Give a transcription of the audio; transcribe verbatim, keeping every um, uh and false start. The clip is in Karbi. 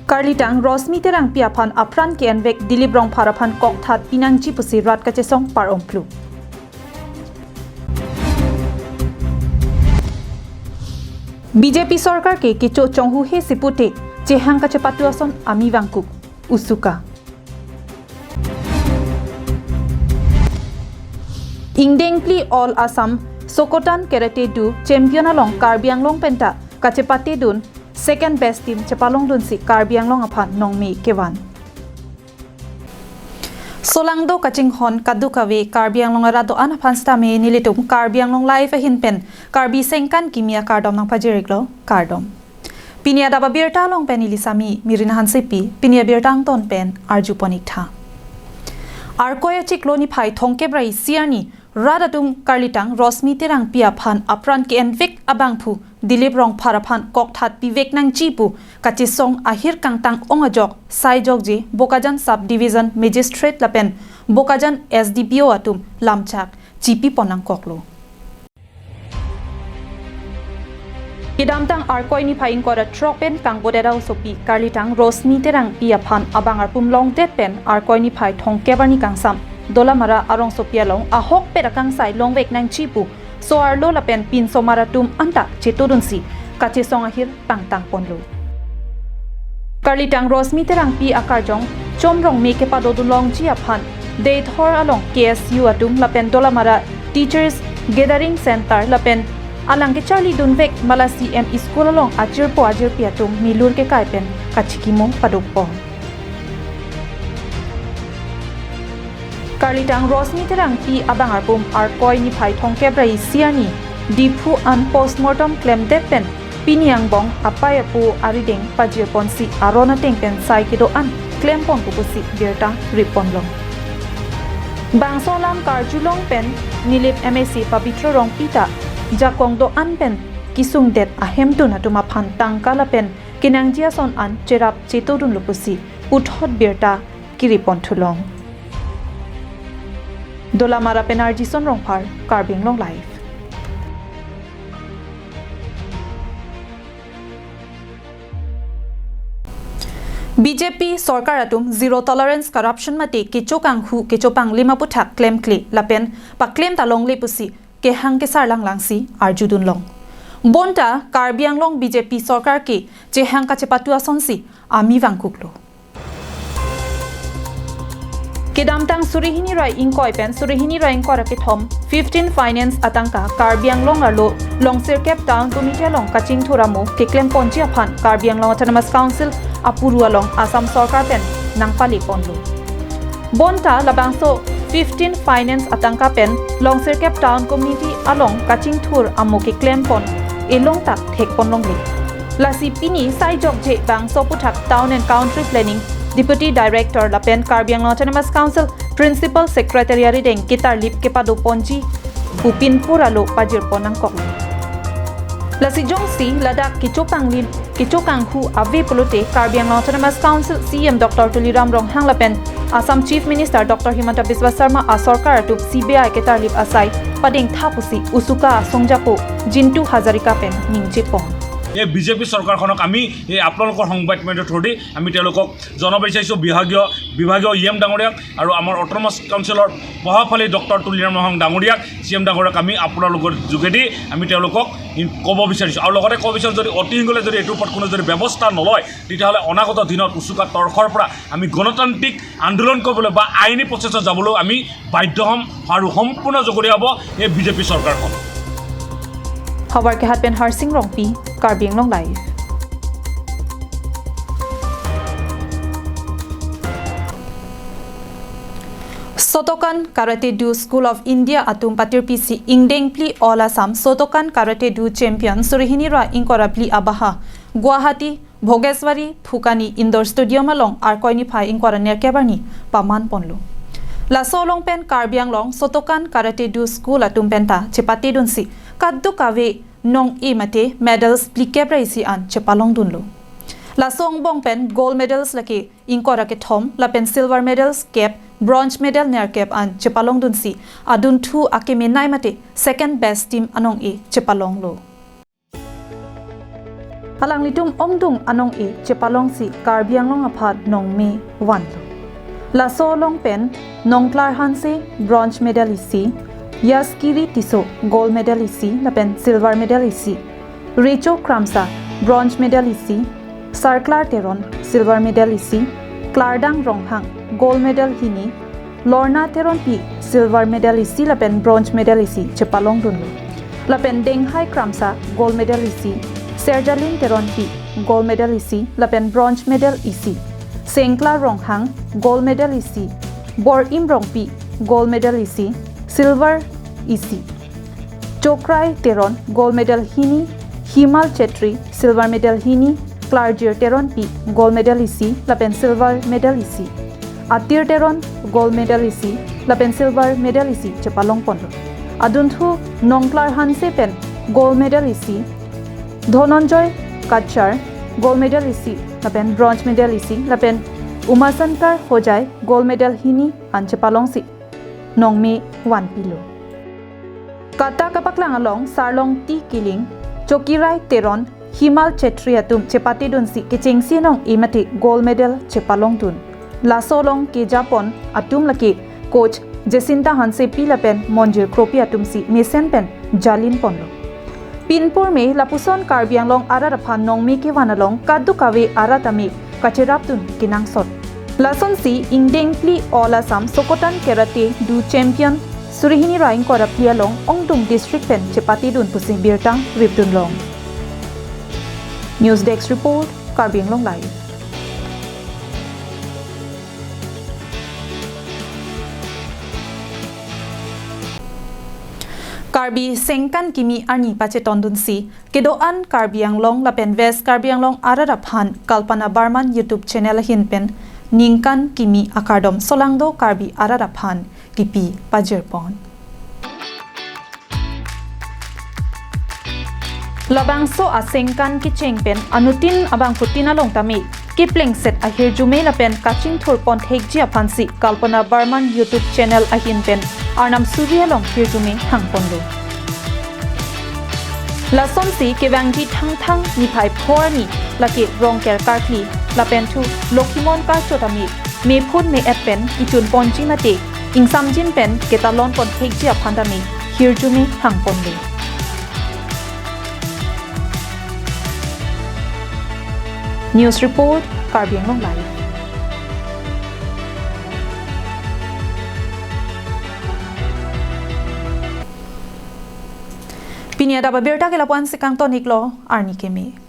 Karlitang Rosmi Terangpi aphan apran ke-envek Dilip Rongphar aphan kokthat pinangji pusi rat kachesong par-om phlu. B J P sorkar ke kecho chonghuhe si pute chehang kachepatu ason ami vangkuk, usuka. Ingdeng phli All Assam Shotokan Karate Do Champion along Karbi Anglong penta kachepatedun second best team chepalongdunsi Karbi Anglong aphan nongme kevan. Solangdo kachinghon kadokave Karbi Anglong arat do-an aphan sitame nelitum Karbi Anglong Live ahin pen Karbi Sengkan Kimi akardom nangpajir-iklo, kardom. Pini adap abirta along pen neli Sami Mirina Hansepi, pini abirta angton pen arjupon-ik tha. Arkoi achiklo niphai thomkep ra isi arni, rat atum Karlitang Rosmi Terangpi aphan apran ke-envek abangphu Dilip Rongphar aphan kokthat pivek nangji pu kachesong ahir kangtang-ong ajok saijokje Bokajan Sub Division Magistrate lapen Bokajan S D P O atum lamchak chipipon nangkoklo. Kedamtang Arkoi niphai ingkoi ra throk pen kangbodet asopi Karlitang Rosmi Terangpi aphan abang arpum longdet pen Arkoi niphai thomkep arni kangsam Dolamara arongsopi along ahokpet akangsai longvek nangji pu so-arlo lapen pinsomar atum anta chetodunsi kachesong ahir pangtangponlo. Karlitang Rosmi Terangpi akarjong chomrong me kepadodun longji aphan Deithor along K S U atum lapen Dolamara Teachers Gathering Center lapen alang kecharlidunvek Malasi M E School along ajirpo ajirpi atum milur kekai pen kachikimo padopon. Karlitang Rosmi Terangpi abang arpum Arkoi niphai thomkep ra isi arni Diphu an postmortem klemdet pen pini angbong apai apo arideng pajirponsi aron ateng pen sai kedo-an klempon pu pusi birta ripponlong. Bangso alam karjulong pen Nilip M A C Pabitra Rongpi ta jakong do-an pen kesungdet ahemtun atum aphan tangka lapen kenangji ason an cherap chetodunlo pusi puthot birta kiriponthulong. Dolamara pen R G Son Rongphar, Karbi Anglong Live. B J P sorkar atum zero tolerance corruption mate kecho kanghu kecho panglim aputhak klemkle lapen paklem ta longle pusi kehang kesar langlangsi arjudunlong. Bonta Karbi Anglong B J P sorkar ke chehang kachepatu asonsi ami vangkuklo. Kedamtang suri hini ra ingkoi pen suri hini ra ingkoi ra kethom fifteen finance atangka Karbi Anglong arlo longsirkep Town Committee along kachingthur amo keklemponji aphan Karbi Anglong Autonomous Council apuru along Assam sorkar pen nangpaleponlo. Bonta labangso fifteen finance atangka pen longsirkep Town Committee along kachingthur amo keklempon elong ta thekponlongle. Lasi pini saijokje bangso aputhak Town and Country Planning Deputy Director lapen Karbi Anglong Autonomous Council Principal Secretary arideng ketarlip kepadoponji pu pinpur alo pajirpon nangkok. Lasi jongsi ladak kecho panglim kecho kanghu ave pulote Karbi Anglong Autonomous Council C E M Doctor Tuliram Ronghang lapen Assam Chief Minister Doctor Himanta Biswa Sarma asorkar atum C B I ketarlip asai padengtha pusi usuka asongjapo Jintu Hazarika pen ningjepon. এই বিজেপি চৰকাৰখনক আমি এই আপোনালোকৰ সংবাদ মাধ্যমৰ থ্ৰুদি আমি তেওঁলোকক জনাব বিচাৰিছোঁ, বিভাগীয় বিভাগীয় ই এম ডাঙৰীয়াক আৰু আমাৰ অট'নমাছ কাউন্সিলৰ প্ৰভাৱশালী ডক্টৰ তুলিৰাম ৰংহাং ডাঙৰীয়াক, চি এম ডাঙৰীয়াক আমি আপোনালোকৰ যোগেদি আমি তেওঁলোকক ইন-, ক'ব বিচাৰিছোঁ। আৰু লগতে ক'ব বিচাৰোঁ, যদি অতি সোনকালে যদি এইটোৰ ওপৰত কোনো যদি ব্যৱস্থা নলয়, তেতিয়াহ'লে অনাগত দিনত উচুকা তৰ্কৰ পৰা আমি গণতান্ত্ৰিক আন্দোলন কৰিবলৈ বা আইনী প্ৰচেছত যাবলৈ আমি বাধ্য হ'ম আৰু সম্পূৰ্ণ জগৰীয়া হ'ব এই বিজেপি চৰকাৰখন। Habar kehat pen Harsing Rongpi, Karbi Anglong Live. Shotokan Karate Do School of India atum patirpisi ingdeng phli All Assam Shotokan Karate Do Champion suri hini ra ingkoi ra phli abaha Guwahati Bhogeshwari Phukani Indoor Stadium along Arkoi niphai ingkoi ra nerkep arni pamanponlo. Laso along pen Karbi Anglong Shotokan Karate Do School atum penta chepatedunsi kadokave nong-e mate medals phlikep ra isi an chepalongdunlo. Laso angbong pen gold medals lake ingkoi ra kethom lapen silver medals kep, bronze medal nerkep an chepalongdunsi adunthu akemenei mate second best team anong-e chepalonglo. Alanglitum ongdung anong-e chepalongsi Karbi Anglong aphan nongme vanlo. Laso along pen Nongklar Hanse bronze medal isi, Yaskiri Tisso gold medal isi lapen silver medal isi, Recho Kramsa bronze medal isi, Sarklar Teron silver medal isi, Klardang Ronghang gold medal hini, Lorna Teronpi silver medal isi lapen bronze medal isi chepalongdunlo. Lapen Denghai Kramsa gold medal isi, Serjalin Teronpi gold medal isi lapen bronze medal isi, Sengklar Ronghang gold medal isi, Bor-im Rongpi gold medal isi, silver isi, Chokrai Teron gold medal hini, Himal Chetri silver medal hini, Klarjir Teronpi gold medal isi lapen silver medal isi, Atir Teron gold medal isi lapen silver medal isi chepalongponlo. Adunthu Nongklar Hanse pen gold medal isi, Dhononjoy Kachar gold medal isi lapen bronze medal isi lapen Umashankar Hojai gold medal hini an chepalongsi nongme vanpilo. Kata kapaklang along Sarlong T Killing, Chokirai Teron, Himal Chetri atum chepatedunsi kechengsi anong-e mate gold medal chepalongdun. Laso along kejapon atum lake coach Jacinta Hansepi lapen Monjir Kropi atumsi mesen pen jalinponlo. Pinpur me lapuson Karbi Anglong arat aphan nongme kevan along kadokave arat ame kacherapdun kenangsot. Lasonsi ingdeng phli All Assam Sokotan Karate Do Champion suri hini ra ingkoi ra phli along ongdung district pen chepatedun pusi birta ripdunlong. News Desk Report, Karbi Anglong Live. Karbi Sengkan Kimi arni pachetondunsi kedo-an Karbi Anglong lapen West Karbi Anglong arat aphan Kalpana Barman YouTube channel ahin pen ningkan kimi akardom solangdo Karbi arat aphan kipi pajirpon. Labangso asengkan kecheng pen anuttin abangphutin along tame keplengset ahirjume lapen kachingthurpon thekji aphansi Kalpana Barman YouTube channel ahin pen Arnam suri along hirjume hangponlo. Lasonsi kevangji Thangthang niphai pho arni lake Rongker karkli lapen thu Lokhimon karcho tame mephun me-et pen ichunponji mate ingsamjin pen ketalonpon thekji aphan tame hirjume hangponlo. News Report, Karbi Anglong Live. Pini adap abirta ke lapu-ansi kangton-iklo, arni keme.